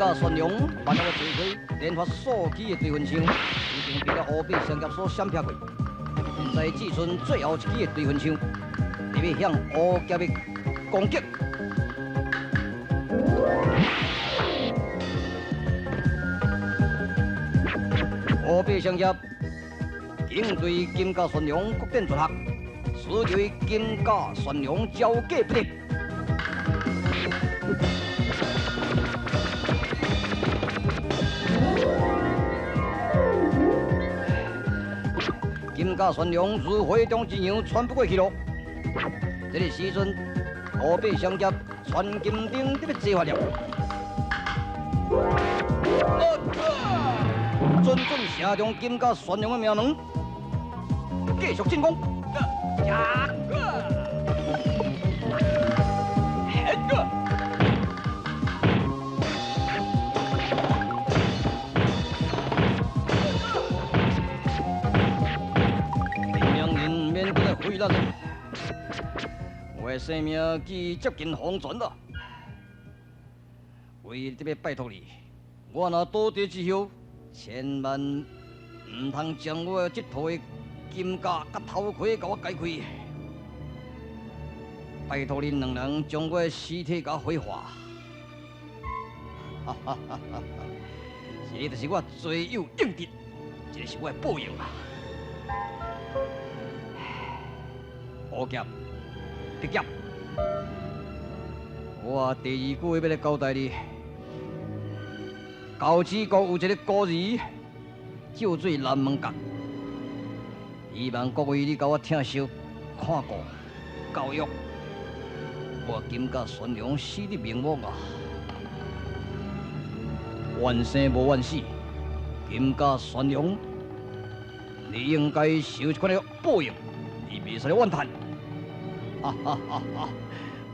甲玄龙万了的坐开，连发数起的对分枪，已经被了乌白双侠所闪避过。现在只剩最后一支的对分枪，伫欲向乌侠的攻击。乌白双侠竟对金甲玄龙各展绝学，使得金甲玄龙招架不得。金甲玄龙如火中之羊，喘不过气咯。这个时阵，乌白双侠传金钉得欲齐发了。准准射中金甲玄龙的命门，继续进攻。我的生命已接近黄泉了，唯一得欲拜托你，我若倒地之后，千万毋通将我这套的金甲佮头盔共我解开，拜托恁两人将我的尸体共火化。哈哈哈哈！这个就是我罪有应得，这个是我的报应啊！乌侠、白侠，我第二句话欲来交代你。高志国有一个孤儿，叫做南门角。希望各位你共我疼惜、看顾、教育。我金甲玄龙死得瞑目啊！怨生无怨死，金甲玄龙，你应该受这款的报应，你袂使怨叹。哈哈哈哈！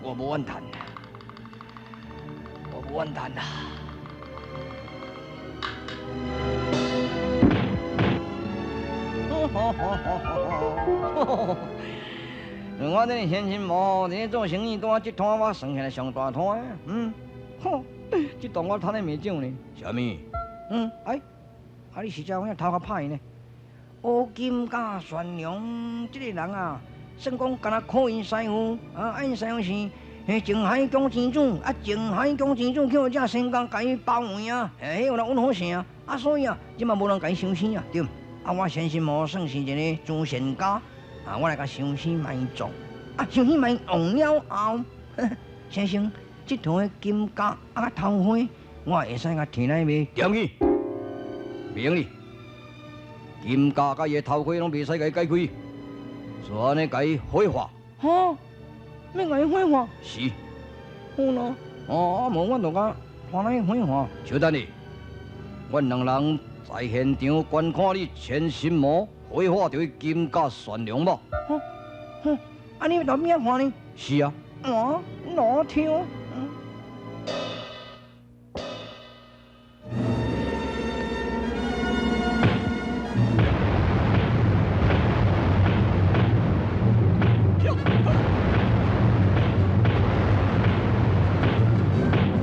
我无怨叹，我无怨叹啊！我这个先生无，伫做生意，拄仔这摊我算起来上大摊的，嗯，吼，这档我趁得袂少呢。啥物？嗯，哎，啊你实在有影头壳歹呢？乌金佮玄龙这个人啊，算讲敢若靠𪜶师父，啊，𪜶师父是嘿靖海宫之主，啊，靖海宫之主叫这仙公共伊包围啊，嘿，彼有人稳好势啊，啊，所以啊，这嘛无人共伊相生啊，对。啊，我先生无算是一个慈善家，啊，我来共伤尸埋葬，啊，伤尸埋葬了后，先生，这套的金甲啊，头花，我会使共提来卖。踮去，袂用哩，金甲佮伊的头盔拢袂使共伊解开，就按呢共伊火化。哈？欲共伊火化？是。好咯，哦，啊，无阮就共拖来火化。稍等你，阮两人在现场观看你牵心魔火化著金甲玄龙无？吼吼，啊你佇边仔看呢？是啊。哦，哪听？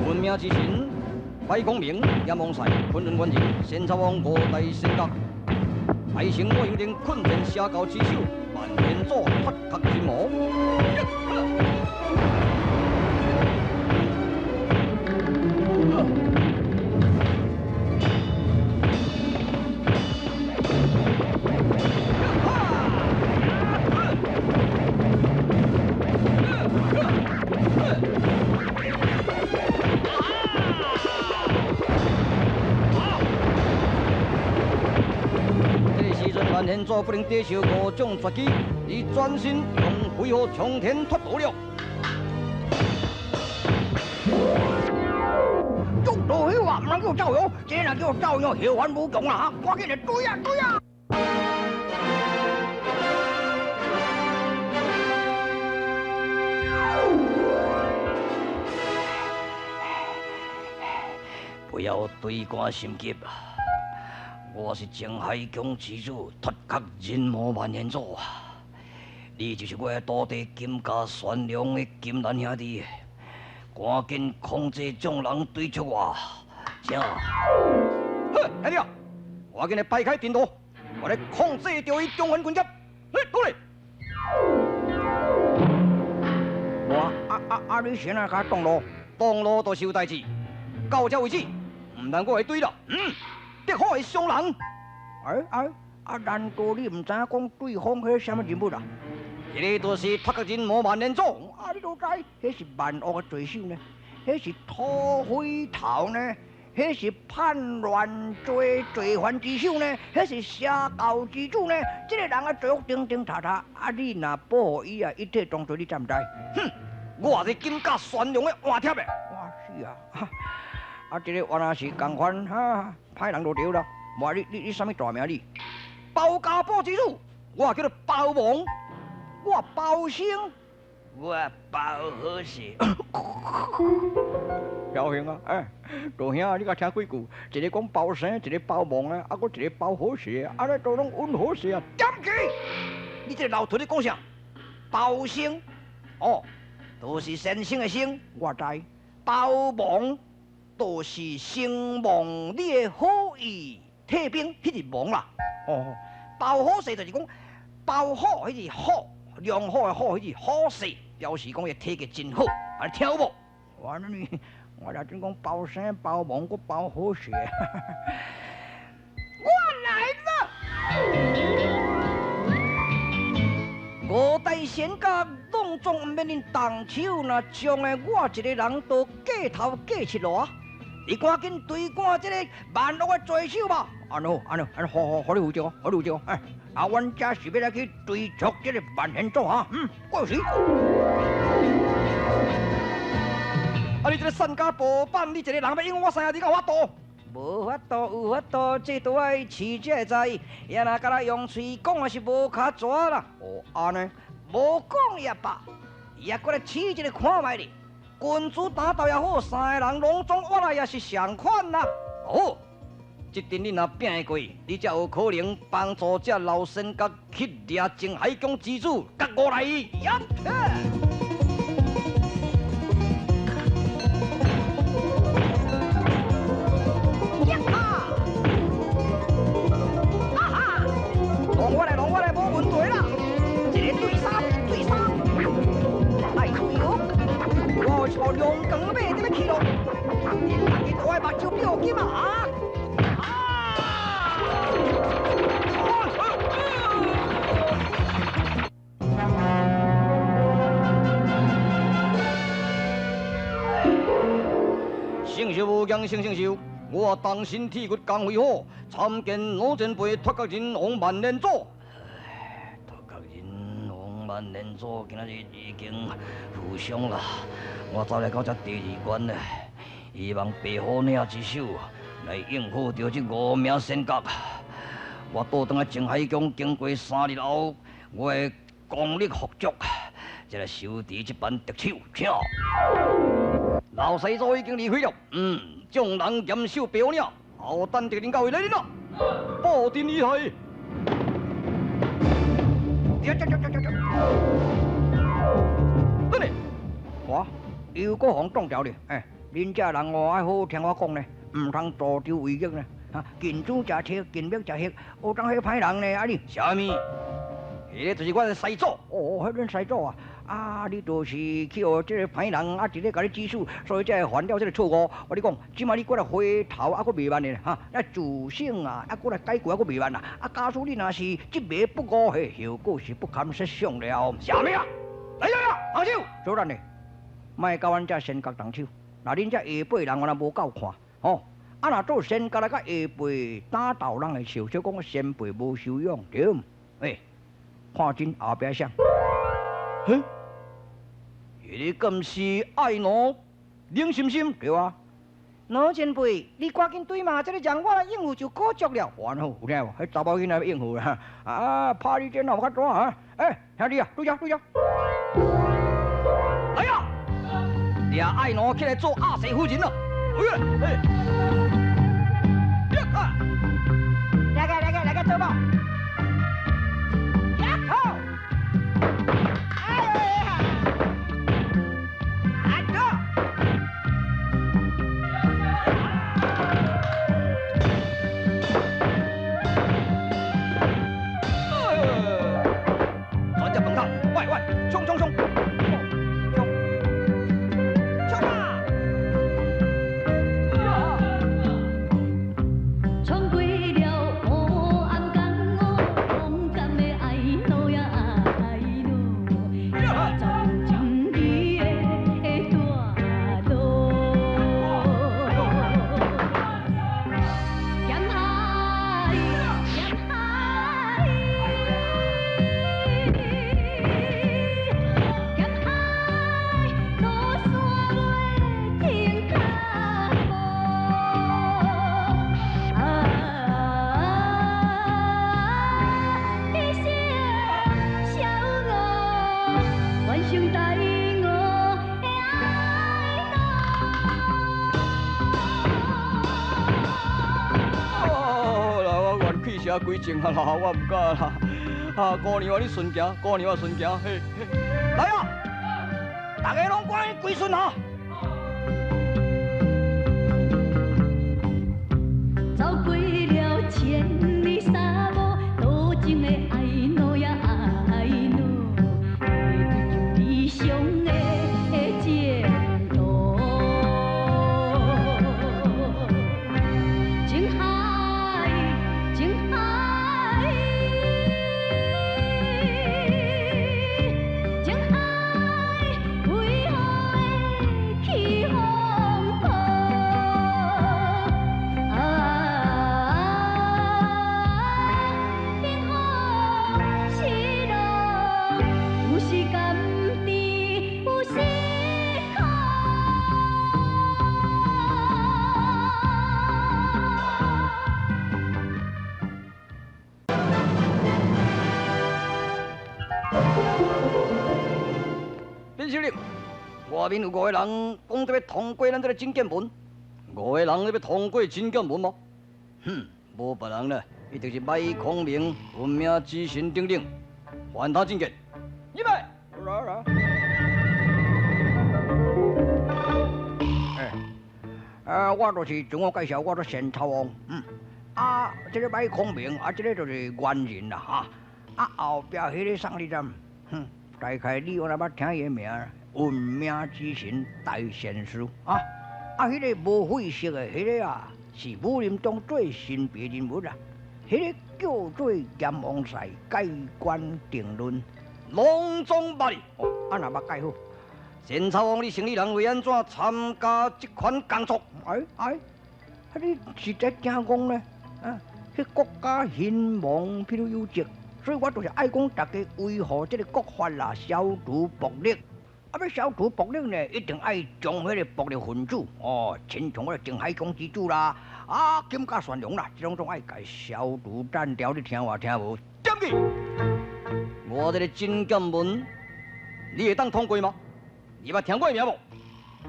闻名之神，白孔明、阎王赛、昆仑元人、仙草王五大仙角，大成我营定困阵邪教之首，万天祖脱壳之魔。万天祖不能抵受五种绝技，伊转身用飞虎冲天脱逃了。捉到彼话，毋通叫我走哟！这若叫我走哟，后患无穷啦！赶紧来追啊追啊！不要对肝心急啊！我是靖海宫之主，脱壳人魔万年祖啊！你就是我的徒弟金家玄龙的金兰兄弟，赶紧控制众人对出我，正。好，兄弟啊，我今日摆开阵图，我来控制著伊中原军舰。来，过来。我啊啊啊！你先来共挡路，挡路都是有代志，到这为止，毋通阁会对啦。敌虎会伤人。哎哎啊！难道你毋知影讲对方彼啥物人物啊？彼个就是突厥人魔万年祖。啊，你都知，彼是万恶的罪首呢，彼是土匪头呢，彼是叛乱罪罪犯之首呢，彼是邪教之主呢。这个人啊，罪恶顶顶塌塌。啊，你若保护伊啊，一体同罪，你知毋知？哼，我是金甲宣龙的换帖的。哇，是啊，啊，这个原来是仝款哈，歹人就对啦。无你你你啥物大名你？包家堡之主，我叫做包王，我包生，我包好势。晓兄啊，哎，大兄，你敢听几句？一个讲包生，一个包王啊，啊，阁一个包好势，啊，你都拢稳好势啊。点起！你这个老头咧讲啥？包生，哦，都是先生的生，我知。包王，都是先亡你的好意退兵，彼是亡啦。哦，包好势就是讲包好，彼是好，良好的好，彼是好势，表示讲伊体格真好，啊，听有无？我你，我若真讲包生包亡，阁包好势。我来了。五大仙甲拢总毋免恁动手，若将的我一个人都过头过七路，你赶紧追赶这个万恶的罪首吧！按呢好，按呢，按呢，好好，予你负责，予你负责。哎，啊，阮遮是欲来去追逐这个万贤祖哈，过时。啊！你这个散家暴板，你一个人欲应付我三兄弟，敢有法度？无法度，有法度，这都爱试才会知。也若敢若用喙讲，也是无跤蛇啦。哦，按呢，无讲也罢，也阁来试一个看觅咧。君子打斗也好，三个人拢总我来也是仝款啦。哦，这阵你若拼会过，你才有可能帮助这老仙甲去掠靖海宫之主，甲我来。呀！我来，无问题啦！一个对三，对三，哎呦，我是两光马伫咧去咯，恁大家都爱目睭表金啊！啊！圣寿无疆，圣圣寿，我当身铁骨江飞虎，参见老前辈突厥人王万年祖。万年祖今仔日已经负伤啦，我走来到这第二关了，希望白虎岭之手来应付著这五名仙角。我倒转来靖海宫经过3日后，我会功力复足，才来收治这班敌手。请老师祖已经离开了，众人严守白虎岭，后等敌人到位来临啦，布阵以来。等下，我又阁予挡牢咧。哎，恁这人哦，爱好好听我讲呢，毋通助紂为虐呢。哈，近朱者赤，近墨者黑，学当彼歹人呢。啊你，啥物？彼个就是阮的师祖。哦，彼恁师祖啊。啊，你就是去予这个歹人啊，伫咧共你指使，所以才会犯了这个错误。我你讲，这摆你阁来回头，啊，阁袂慢的哈。啊，自省啊，啊，阁来改过，啊，阁袂慢啦。啊，假使你若是执迷不悟，彼后果是不堪设想了。啥物啊？来来来，动手！做咱的，莫共阮这仙角动手。若恁这下辈人，我若无够看，吼。啊，若做仙角来共下辈打斗，人会笑，说讲先辈无修养，对毋？欸，看真后壁谁？嘿，彼个敢是爱奴冷心心？对啊。老前辈，你赶紧对嘛，这个让我来应付就可足了。还好，有听无？彼查某囡仔欲应付啦。啊，拍你这哪有较大啊？欸，兄弟啊，对遮对遮。来呀！掠爱奴起来做阿谁夫人了。哎，来个来个来个走吧。呀靠！哎呀！阿哥！生大悟的愛哦，啦，我原氣寫鬼情啊啦，我毋敢啦。啊，姑娘啊，你順行，姑娘啊，順行，嘿，嘿，來啊！大家攏趕緊歸順哈。走過了千里沙漠，多情的愛奴呀愛奴，追求理想的前途。情海，情海，情海，為何會起風波？啊，幸福失落，有時甘甜，有時苦。邊首領，外面有五個人講得欲通過咱這個真劍門，五個人咧欲通過真劍門無？哼，無別人啦，伊就是麥孔明、運命之神等等，還他覲見。入來，來來。欸，我就是自我介紹，我做仙草王。啊，這個麥孔明，啊，這個就是猿人啦，哈。啊，後壁彼個啥你知？哼，大概你有若捌聽伊的名，運命之神大仙師啊。啊，彼個無血色的彼個啊，是武林中最神秘人物啦。彼個叫做閻王賽蓋棺定論，攏總捌哩。哦，啊若捌蓋好。仙草王，你生理人為按怎參加這款工作？哎哎，啊你實在驚講呢？啊，彼國家興亡，譬如有責，所以我就是愛講大家維護這個國法啦，消除暴力。啊，欲消除暴力呢，一定愛將彼個暴力分子，哦，親像我靖海公之主啦，啊，金甲玄龍啦，這種攏愛共消除斬掉。你聽話聽無？點去？我這個真劍門，你會當通過嗎？你捌聽過名無？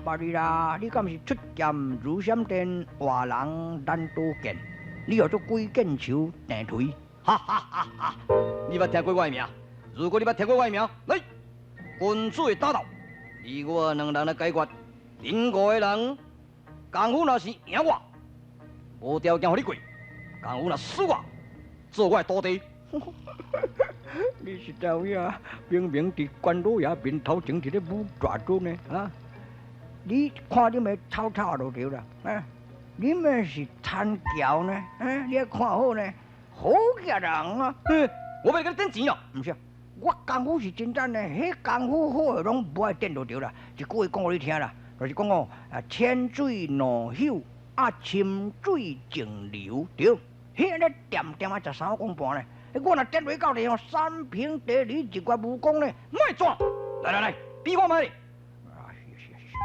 捌你啦！你敢是出劍如閃電，活人難多見。你叫做鬼見愁鄭錘，哈哈哈哈！你捌聽過我的名？如果你捌聽過我的名，來，君子的打鬥，你我兩人來解決。恁五個人功夫若是贏我，無條件予你過；功夫若輸我，做我的徒弟。你實在有影，明明佇關老爺面頭前佇咧舞大尊呢，啊！你看恁的草草就對啦，啊！恁們是殘橋呢，啊！你愛看好呢，好額人啊！我欲共你等錢哦，毋是啊，我功夫是真讚呢，彼功夫好的攏無愛等就對啦。一句話講予你聽啦，就是講哦，啊，淺水兩朽，啊，深水靜流，對。彼按呢恬恬啊，13公半呢。我若點落到底哦，三平地理一月武功呢，莫轉！來來來，比看覓。啊是是是，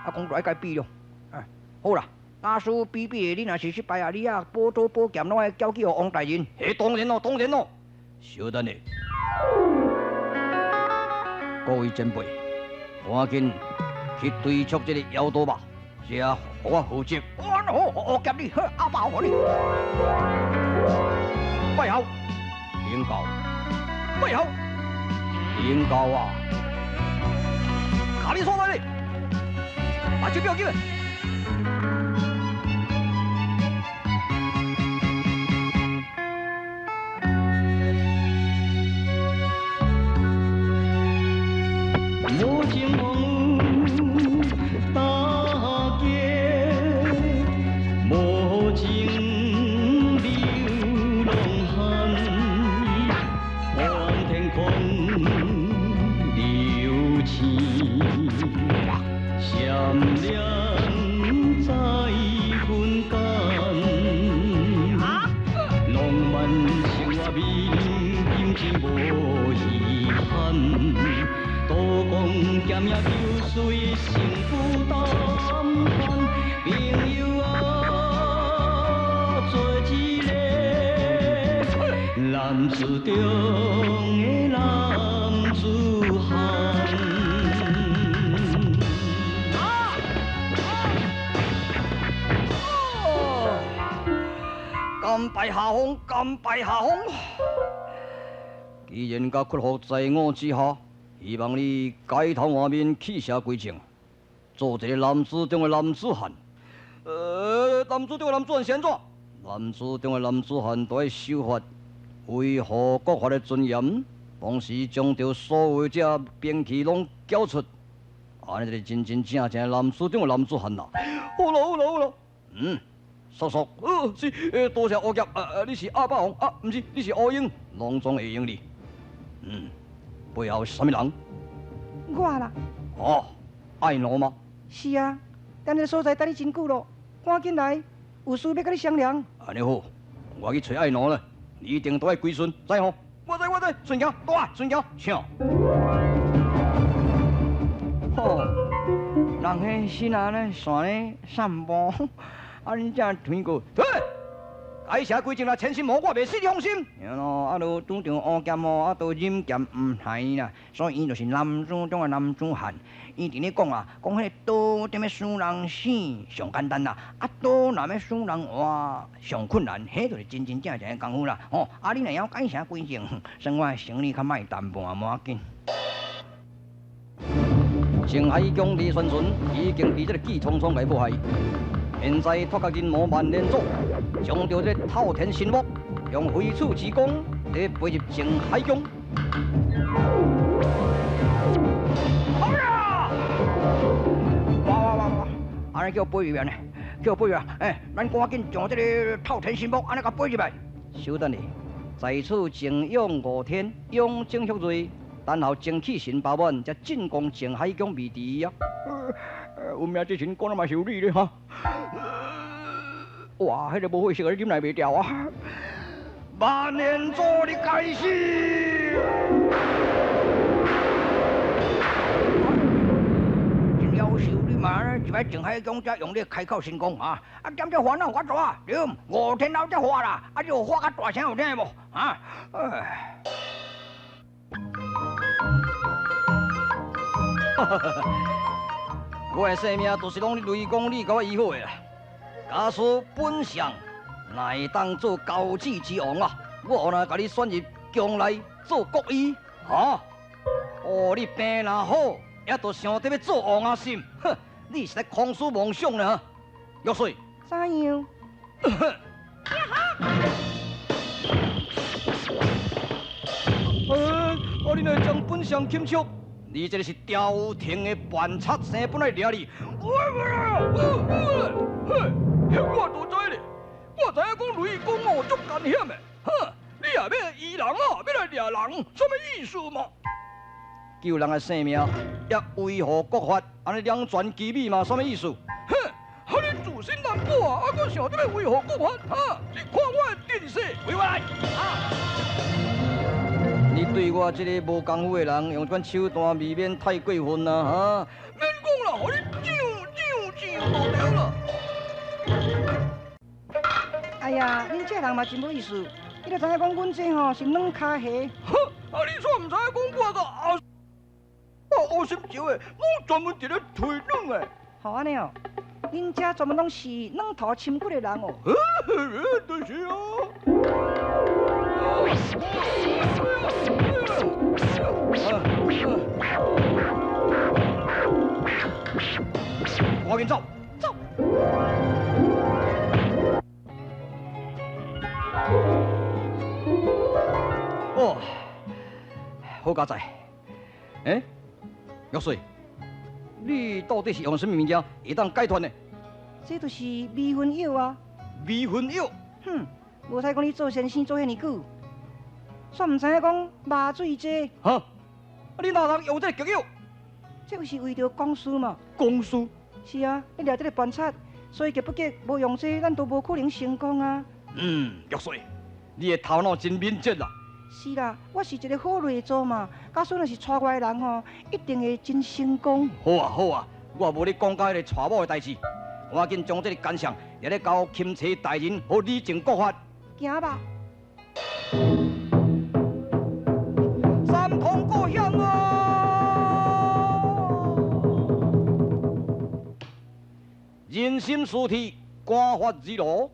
啊講就愛共比咯。啊好啦，假使比比的，你若是失敗啊，你啊寶刀寶劍攏愛交去予王大人。彼當然咯，當然咯。稍等下，各位前輩，趕緊去追捉這個妖刀吧，這予我負責。好，我夾你，好，阿爸予你。拜後。領教，背後，領教啊！卡你所在哩，把手表給我。無情風雨打劫，無情流浪漢，望天空流星，閃亮在雲間，浪漫生活美麗，金錢無遺憾。刀光劍影流水，成孤單。朋友啊，做一个男子中的男子漢。拜下风，甘拜下风。既然甲屈服在我之下，希望你改头换面，去邪归正，做一个男子中的男子汉。男子中的男子汉是按怎？男子中的男子汉都爱守法，维护国法的尊严，同时将著所有这兵器拢缴出，按呢就是真真正正的男子中的男子汉啦。好咯好咯好咯，嗯，叔叔，是，多谢乌侠，你是阿霸王啊？毋是，你是乌鹰，拢总会用你。嗯，背后是啥物人？我啦。哦，爱奴吗？是啊，踮这个所在等你真久咯，赶紧来，有事欲佮你商量。按呢好，我去揣爱奴了，你一定都爱归顺，知吼？我知我知，顺行，大顺行，请。吼，人彼死啊咧，散咧散步，啊恁这推过，对。改邪归正啦，千心魔我袂死，你放心。对咯，啊，就拄著乌剑哦，啊，都忍剑毋害啦，所以伊就是男子中的男子汉。伊伫咧讲啊，讲彼个刀踮咧使人死上简单啦，啊刀若欲使人活上困难，彼就是真真正正的功夫啦。吼，啊你若晓改邪归正，算我的生意较莫淡薄，无要紧。静海宫李传纯已经伫这个气冲冲来迫害。现在托甲人魔万年祖，将著这透天神木，用飞鼠之功，伫飞入静海宫。哎呀！哇哇哇哇！按呢叫飞入来呢？叫飞入来！哎，咱赶紧将这个透天神木，按呢共飞入来。稍等下，在此静养5天，养精蓄锐，等候精气神饱满，才进攻静海宫未迟啊！有名之神讲得嘛是有理咧哈！哇，彼个无血色，你忍耐袂牢啊！万年祖，你该死！真夭寿，你嘛一摆静海宫才用你开口神功啊！啊，点这烦恼较大？对，5天后才发啦！啊，你有发较大声有听无？啊！哎。我的性命就是拢雷公你共我医好的啦。假使本相若会当做高子之王啊，我若共你选入宫内做国医，哈？哦，你病若好，也都想得欲做王啊心，哼！你是咧空思梦想呢？玉水。怎样？啊！你若将本相轻笑？你这个是朝廷的叛贼，生本来掠你。我都知咧，我知影讲雷公哦足艰险的，哼！你也要医人啊，欲来掠人，啥物意思嘛？救人的性命，也维护国法，按呢两全其美嘛，啥物意思？哼！啊你自身难保啊，啊阁想著欲维护国法，哈！你看我的阵势，回来啊！你对我这个无功夫的人，用这款手段，未免太过分啦，哈！免讲啦，予你上上上就对了。哎呀，恁这人嘛真无意思，你著知影讲，阮这吼是软跤鞋。哼！啊，你煞毋知影讲我个阿乌心石的，拢专门伫咧推软的。好按呢哦，恁遮专门拢是软头深骨的人哦。就是啊。赶紧走，走。哦，好佳哉。欸，玉水，你到底是用啥物物件会当解脱呢？这就是迷魂药啊！迷魂药？哼，无彩讲你做先生做遐尔久，煞毋知影讲麻醉剂。哈？啊，你哪通用这个剧药？这就是为著公事嘛。公事？是啊，你掠这个叛贼，所以急不急无用这，咱都无可能成功啊。嗯，玉水，你的头脑真敏捷啦。是啦，我是一个好内助嘛，假使若是娶我的人吼，一定会真成功。好啊好啊，我无咧讲到彼个娶某的代志，赶紧将这个奸相掠咧交钦差大人和理政国法。行吧。三通过险啊！人心思铁，官法自罗，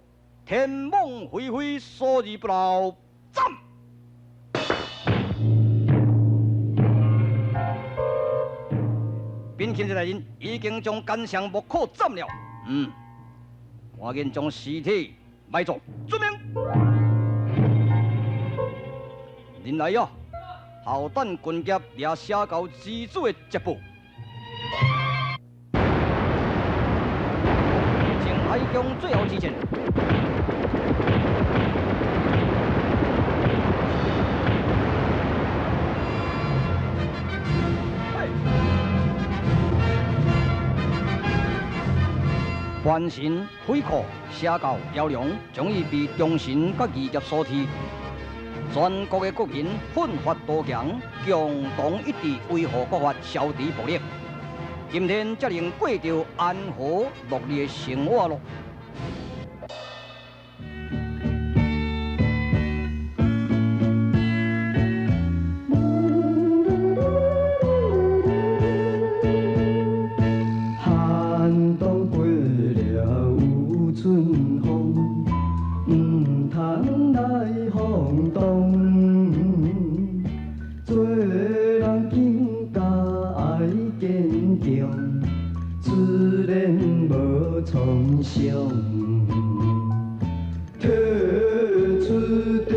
天網恢恢，疏而不漏，斬！秉钦大人已經將奸相木可斬了，趕緊將屍體埋葬，遵命。恁來啊，後等軍俠掠邪教之主的捷報。靖海疆最後之戰。凡神、匪寇、邪教、妖龙，终于被忠臣佮义侠所替。全国的国民奋发图强，共同一致维护国法，消除暴力。今天才能过著安和乐利的生活咯。寒冬過了有春風，毋通來放蕩。做人更加愛堅強，自然無創傷。提出著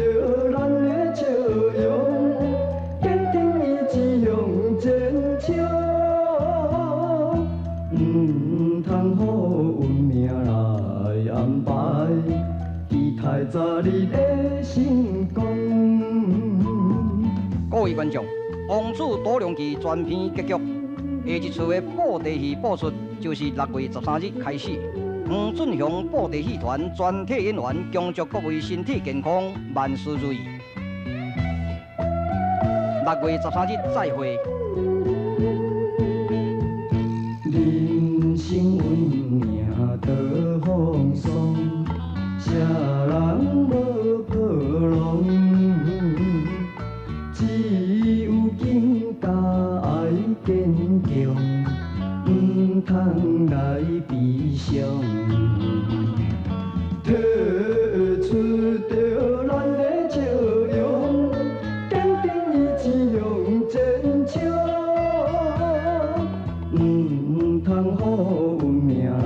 咱的笑容，堅定意志向前衝，毋通予運命來安排，期待早日的成功。各位觀眾，《王子賭龍記》全篇結局，下一次的布袋戲播出就是6月13日開始。黃俊雄布袋戲團全體演員恭祝各位身體健康，萬事如意。6月13日再會。人生運命多風霜，啥人無破浪？只有更加愛堅強，毋通來悲傷。提出著咱的笑容，堅定意志向前衝，毋通予運命來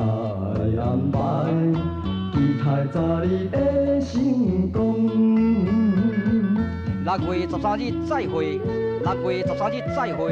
安排，期待早日的成功。6月13日再會，6月13日再會。